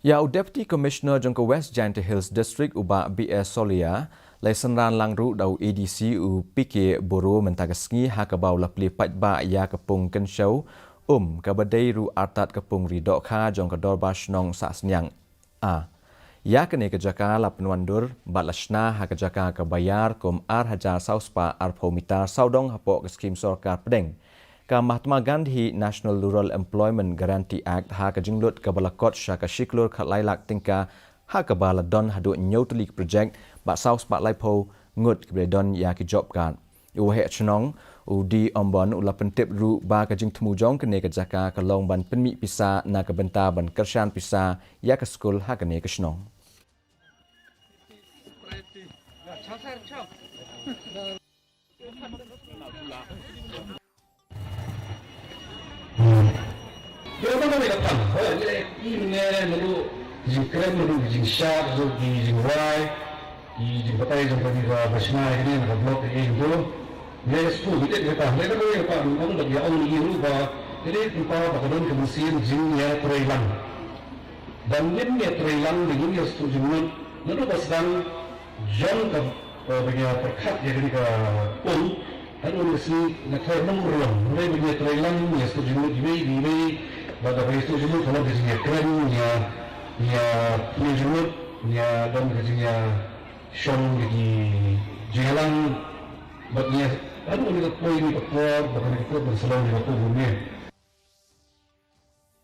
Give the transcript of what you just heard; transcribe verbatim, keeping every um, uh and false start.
Ïa u Deputy Commissioner jong ka West Jaintia Hills District, u Bah B S Solia, la synran lang ruh da u A D C, u P K Boro, mynta ka sngi, ha kaba u la plie paidbah ïa ka pung kynshew um kaba dei ruh artat ka pung ri dohkha jong ka Dorbar Shnong Sahsniang A. Ïa kane ka jaka la pynwandur bad la shna ha ka jaka kaba ïar kum ar hajar saw spah arphew mitar sawdong hapoh ka skhim sorkar pdeng ka Mahatma Gandhi National Rural Employment Guarantee Act, ha ka jinglut kaba la kot sha ka shi klur khatlai lak tyngka, ha kaba la don haduh hynñiew tylli ki project bad saw spah laiphew ngut kiba la don ïa ki job card. U Waheh Shnong, u D Ombon, u la pyntip ruh ba ka jingthmu jong kane ka jaka ka long ban pynmih pisa na ka bynta ban kyrshan pisa ïa ka skul ha kane ka shnong. Ïa, ba ka mei ka pang, ba ngi leh, i ne, naduh jingkren, naduh jingshad, naduh jingwai, i jingbatai jong kane ka ba shna ïa kane na ka block ïa, i naduh. Ngi leh sku, ngi tip ïa ka, leh ka dei ïa ka, ong da ïa ong ïa ruh ba, ïa dei kumta ba ka don ka mynsiem jingïatreilang. Ban ngin ïatreilang, ngin ïa sdang jingmut, naduh ba sdang jong ka, eh, ba ngi ïa pyrkhat ïa kane ka pung, haduh kane ka sngi, na ka nongrim, hynrei ba ngi ïatreilang, ngi ïa sdang jingmut iwei, iwei, bad da ba ïa sdang jingmut, ka long ka jingïakren, ngi ïa, ngi ïa pynïoh jingmut, ngi ïa don ka jingïashong ïa ki jingïalang, bad ngi ïa, haduh kane ka poi, kane ka por, bad kane ka por, ban sa long kane ka pung, kane.